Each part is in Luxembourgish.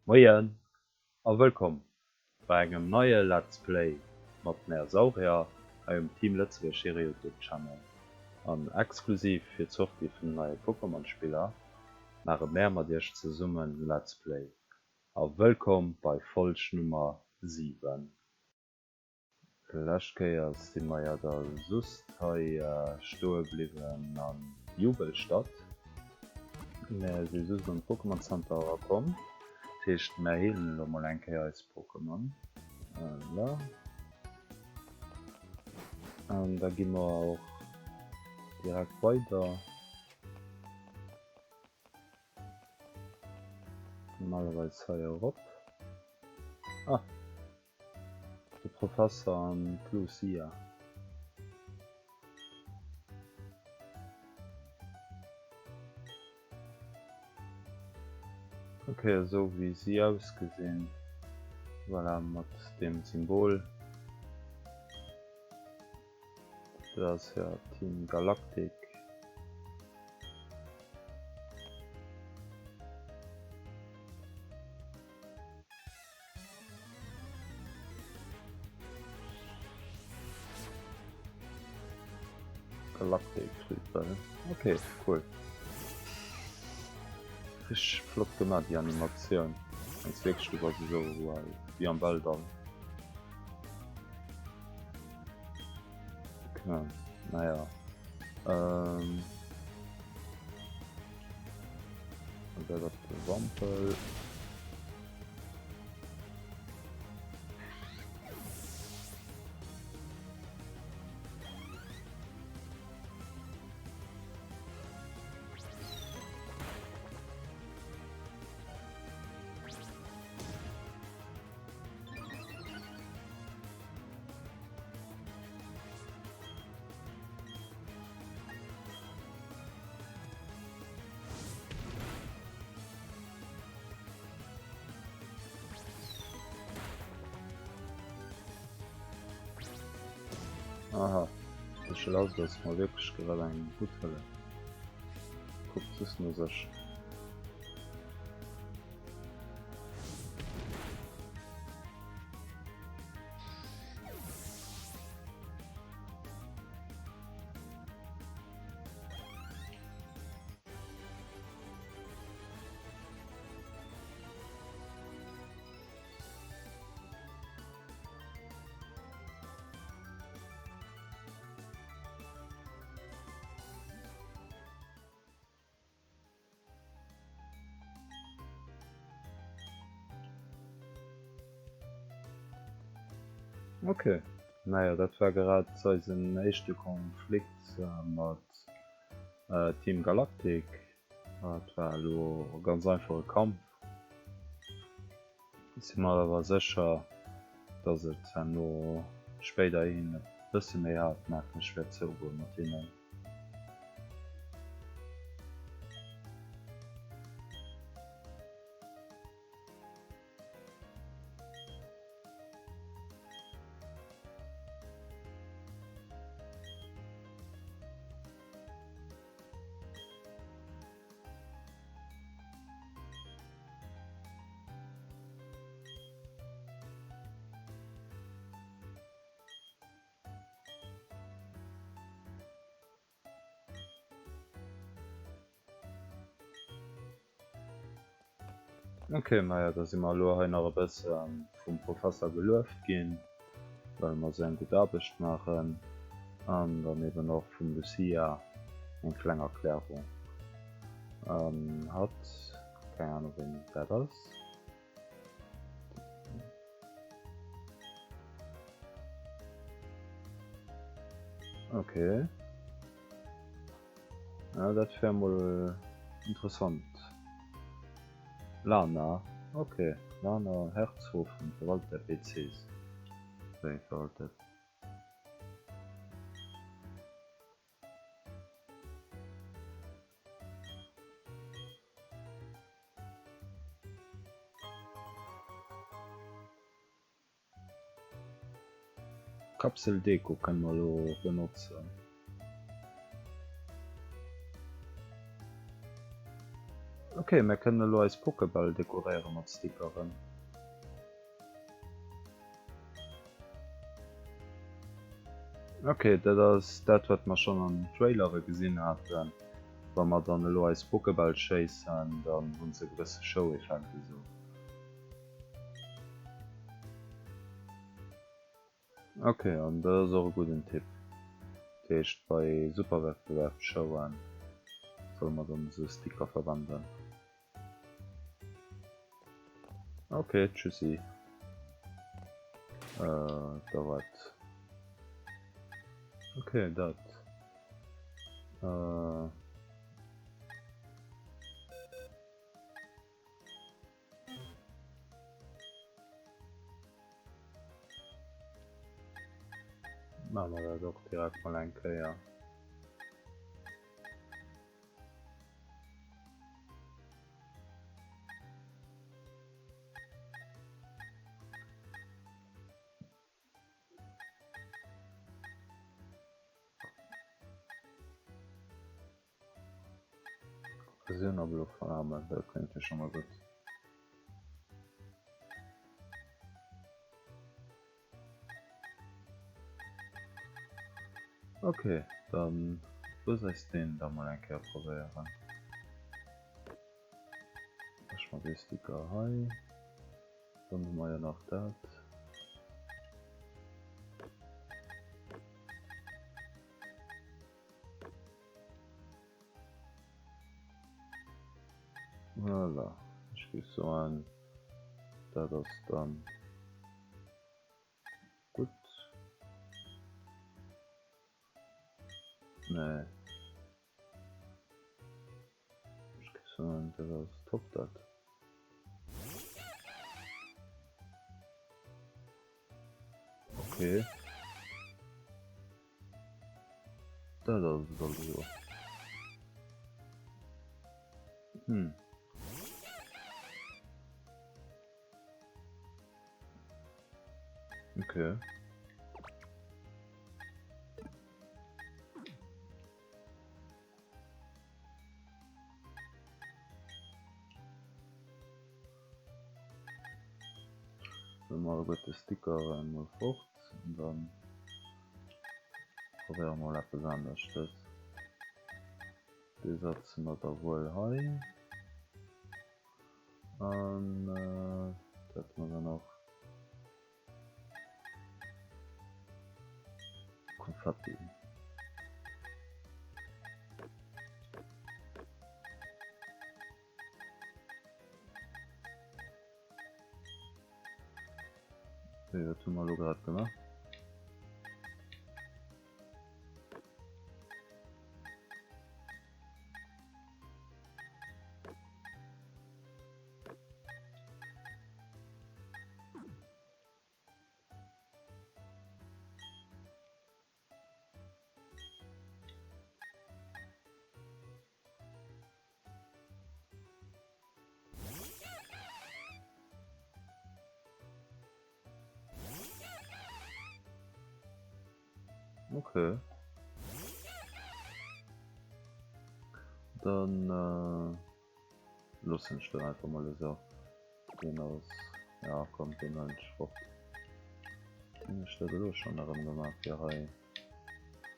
Moien a wëllkomm bei engem neie Let's Play mat mär Saurier hei um Team Lëtzebuerg hire Youtube Channel. An exklusiv fir d'Sortie vun den neie Pokémon Spiller maache mär mat iech zesummen Let's Play. A wëllkomm bei Folg Nummer 7. Lescht Kéier si mer jo da just hei stoe bliwwen an Jubelstadt. Mär si just an d'Pokémon Center erakomm. Dat heescht mär heelen elo mol eng Kéier eis Pokémon. Voilà. An da gi mer och direkt weider. Normalerweis hei erop. Ah! De Professer an d'Lucia. Ok, esou wéi si ausgesinn. Voilà, mat deem Symbol. Dat ass jo Team Galactic. Galactic Rüpel. Ok, cool. Richteg flott gemaach déi Animatioun. Mengs wierklech du bass esou wéi am Weltall. Okay, naja. Ähm. Und dat op de Wampel. Aha, de Schelast ass mer wierklech grad eng gutt Hëllef. Kuckt just no sech. Ok, naja dat war grad eisen éischte Konflikt mat Team Galactic. Et war elo e ganz einfache Kampf. Ech si mer awer sécher, dass et herno spéiderhin e bësse méi haartnäckeg wäert zougoe mat hinnen. Ok, maja da si mer elo hei nach e bësse vum Professer gelueft ginn, well mer esou eng gutt Aarbecht maachen an dann eben och vum Lucia eng kleng Erklärung. An hatt, keng Ahnung ween dat ass. Ok. Ja, dat wär mol interessant. Lana, ok. Lana Herzhofen verwalt der PCs. Wéi verwalt dat? Kapsel Deko kënne mer elo benotzen. Ok, mir kënnen elo eis Pokébäll dekoréiere mat Stickeren. Ok, dat ass dat wat mer schonn an den Trailere gesinn haten. Wa mer dann elo eis Pokébäll schéissen, dann hunn se e gewësse Show-Effekt esou. Ok, an dat ass och e gudden Tipp. Dat heescht bei Superwettbewerbsshowen solle mer dann esou Sticker verwenden. Ok, tschüssi. Äh, da wat. Ok, dat. Äh. Maache mer dat och direkt mol eng Kéier. Xenobluff-Aarme, dat kléngt jo scho mol gutt. Ok, dann looss eis deen da mol eng Kéier probéieren. Ech mat dee Sticker hei. Dann hu mer jo nach dat. Voilà, ech géif soen, dat ass dann gutt. Nee. Ech géif soen, dat ass top dat. Okay. Dat ass et also. Hm. Okay. Dann mol gutt de Sticker emol fort an dann probéiere mol eppes aneschtes. Dee setze mer da wuel hei an dat mer dann och Konfetti. Okay, wat hu mer elo grad gemaach? Okay. Dann äh, loossen ech dat einfach mol esou. Deen ass, ja komm, deen huelen ech fort. Hunn ech dat elo schonn erëm gemaach fir hei?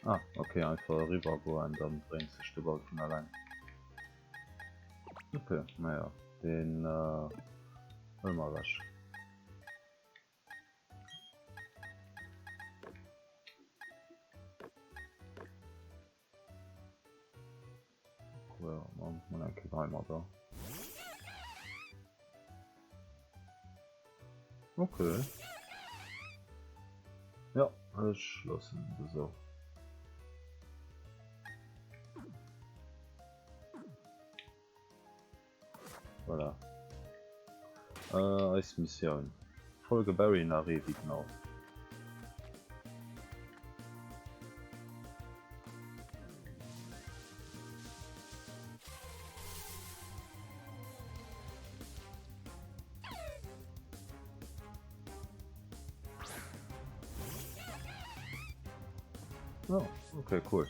Ah, ok, einfach eriwwer goen, dann dréint sech de Ball vun alleng. Ok, naja, deen huele mer ewech. Mol eng Kéier heimadder. Okay. Ja, ech loossen et esou. Voilà. Äh, eis Missioun. Folge Barry nach Revigno. Oh, okay, cool.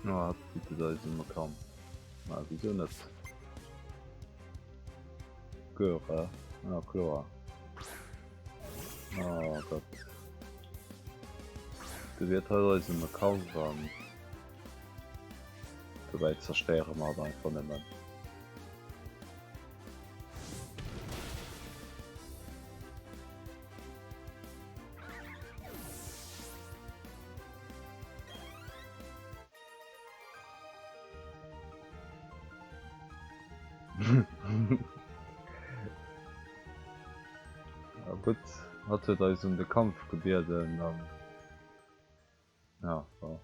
Oh, hatt bittet eis ëm e Kampf. Ma wisou net? Göre? Ah, kloer. Oh Gott. Du biet hatt eis ëm e Kampf an dobäi zerstéiere mer hatt einfach nëmmen. Ja gutt, hatt huet eis un de Kampf gebieden an ja, bon.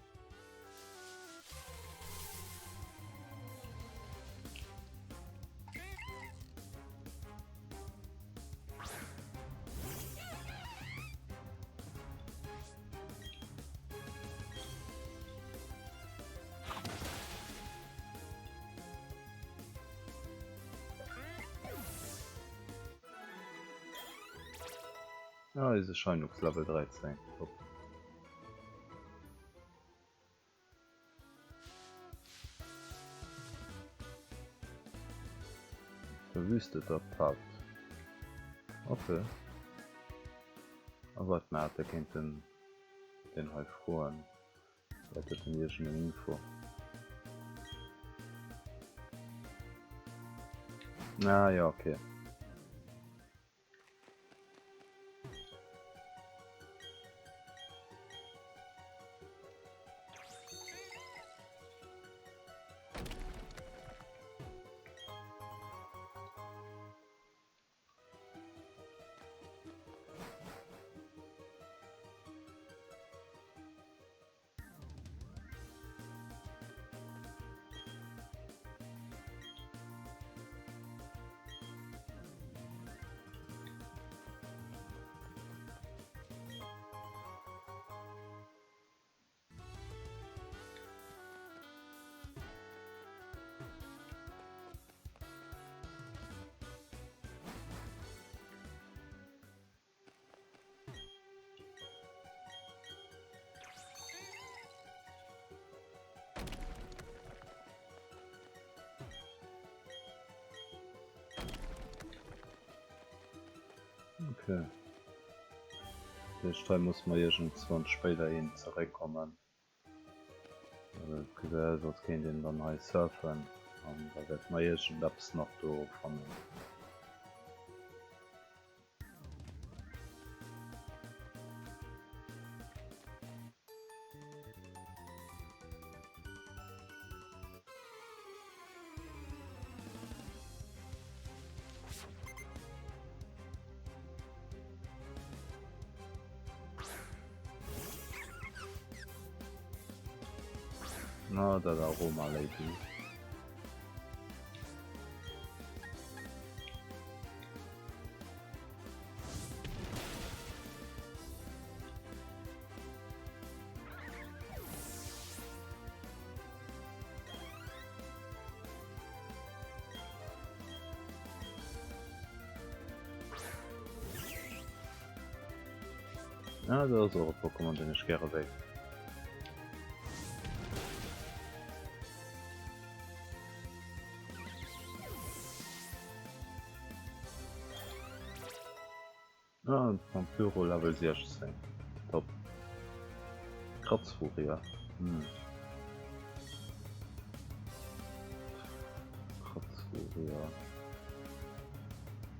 Ah, eise Scheinux Level 13. Top. Verwüsteter Pfad. Okay. A wat mer hätte kéinten deen hei froen. Vläit huet en iergend eng Info. Ah jo, okay. Okay. Dat heescht, hei musse mer iergendswann spéider hin zeréckkommen. Et gesäit aus, als kéint een dann hei surfen an da wäerte mer iergendeppes nach do fannen. Na, dat Aroma Lady. Ah, dat ass och e Pokémon, deen ech gäre wéilt. Ah, Vampyro Level 16. Top. Kratzfuria. Hm. Kratzfuria.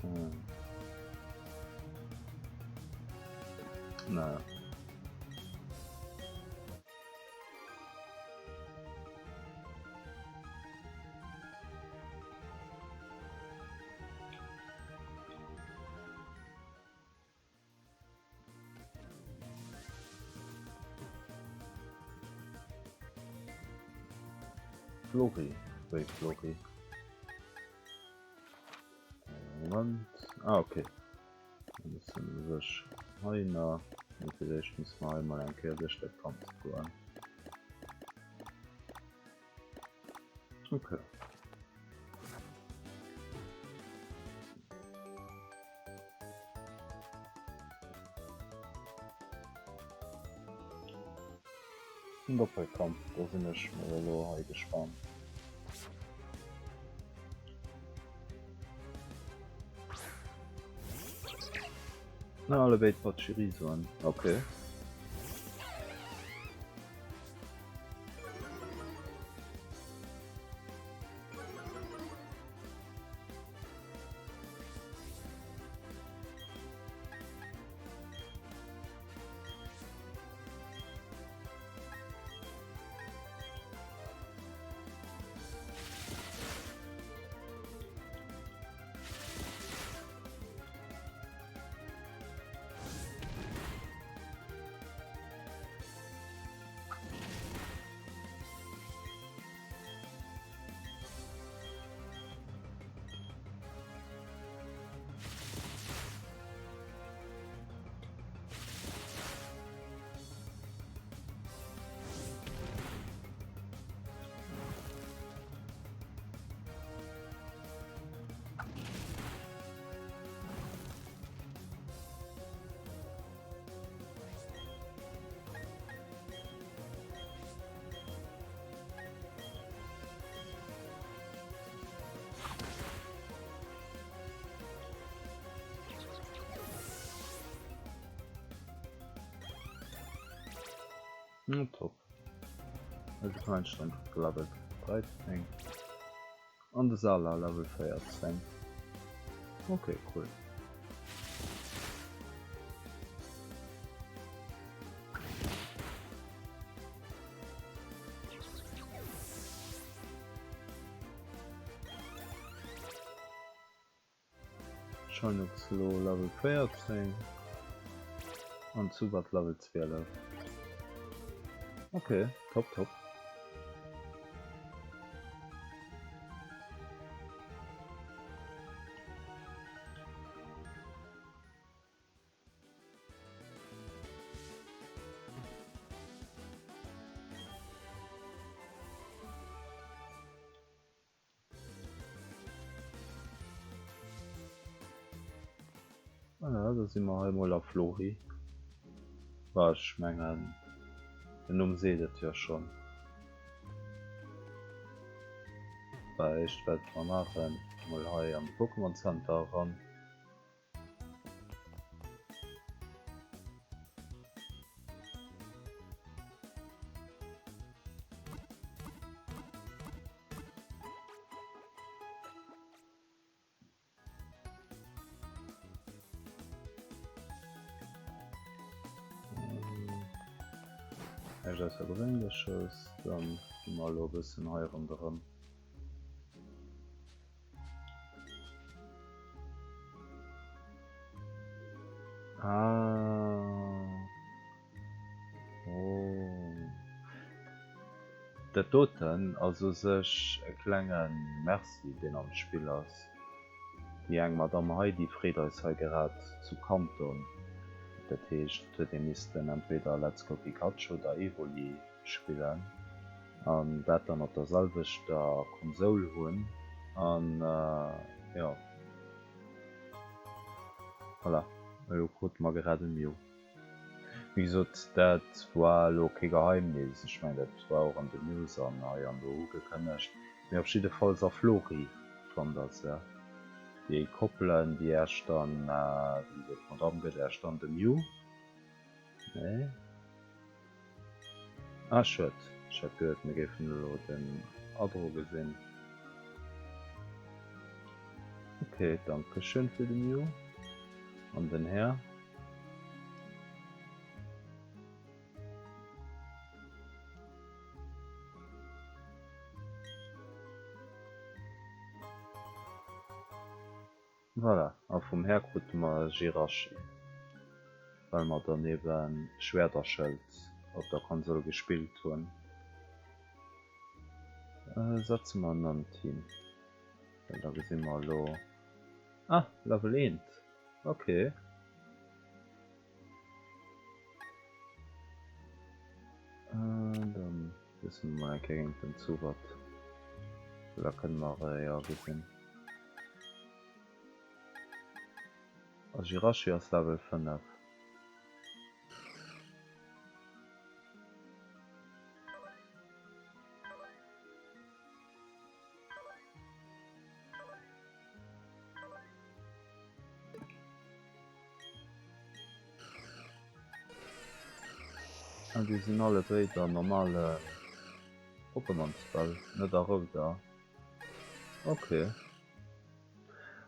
Hm. Naja. Flori, wéi Flori? Moment. Ah, okay. Da mussen sech hei nach, mee fir d'éischt musse mer hei mol eng Kéier duerch dat Ganzt goen. Okay. Den Doppelkampf, do sinn ech mol elo hei gespaant. Na, alle béid Pachirisoen, okay. Na top. Also Kleinstein Level 13 an de Sala Level 14. Okay, cool. Shinox elo Level 14 an Zubat Level 12. Ok, top top. Voilà, da si mer hei mol a Flori. Bah, ech mengen, den Numm seet et jo schonn. Bah, éischt wat mer maachen, mol hei an de Pokémon Center eran. Näischt Aussergewéinleches, dann gi mer elo e bëssen hei ronderëm. Ah. Oh. Dat doten ass u sech e klenge Merci, deen am Spill ass. Déi eng Madamm hei, déi freet eis hei grad zu Kanton. Dat heescht, et huet ee missten entweder Let's Go Pikachu oder Evoli spillen an dat dann op der selwechter Konsoul hunn an jo voilà, elo krute mer grad e Mew. Wéi gesot, dat war elo kee Geheimnis, ech mengen dat war och an den News an hei an do ugekënnegt, mee op jiddefalls a Flori Flanders, déi Koppelen déi Äech dann, wéi gesot d'Madame gëtt Äech dann de Mew. Nee. Ah schued, ech hat geduet mir géifen elo den Adro gesinn. Ok, dankeschön fir de Mew an den Här. Voilà, a vum Här krute mer Jirachi, well mer dann eben Schwert a Schëld op der Konsol gespillt hunn. Setze mer en an d'Team, well da gesi mer elo. Ah, Level eent, ok. Dann wësse mer mol eng Kéier géint den Zubat, da kënne mer e jo gesinn. A Jirachi ass Level 5. Ah, déi sinn allebéid an normale Pokémon-Spell, net a rouder. Ok.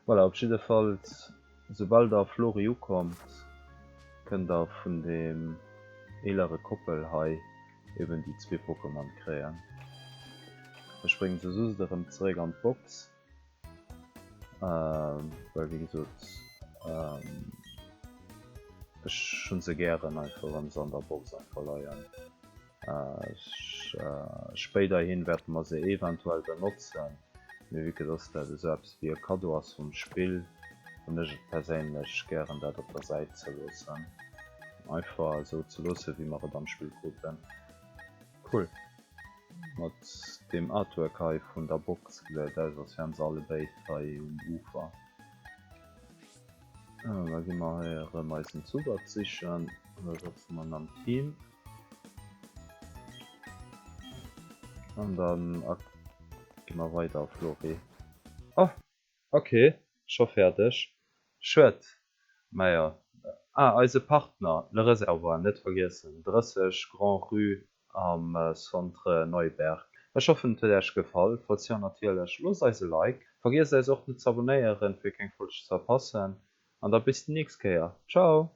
Voilà, op jiddefalls, soubal der a Flori ukommt, kënnt der vun deem eelere Koppel hei eben déi zwee Pokémon kréien. Ech bréngen se soss erëm zeréck an d'Box. Well wéi gesot, ech hunn se gären einfach wann se an der Box einfach leien. Spéiderhin wäerte mer se eventuell benotzen, mee vue que dass dat esou eppes wéi e Kaddo ass vum Spill, hunn ech et perséinlech gären dat op der Säit ze loossen. Einfach esou ze loossen wéi mer et am Spill kruten. Cool. Mat deem Artwork hei vun der Box gesäit aus als wären se allebéid hei um Ufer. Da gi mer hei erëm eisen Zubat sichen an da setze mer en am Team. An dann gi mer weider, Flori. Oh! Ok, scho fäerdeg. Schued, mä jo. Ah, eise Partner, Le Reservoir, net vergiessen, 30 Grand Rue am Centre Neuberg. Ech hoffen et huet Äech gefall, falls jo natierlech loosst eis e Like, vergiesst eis och net z'abonéieren fir keng Folg ze verpassen an da bis déi nächst Kéier, ciao!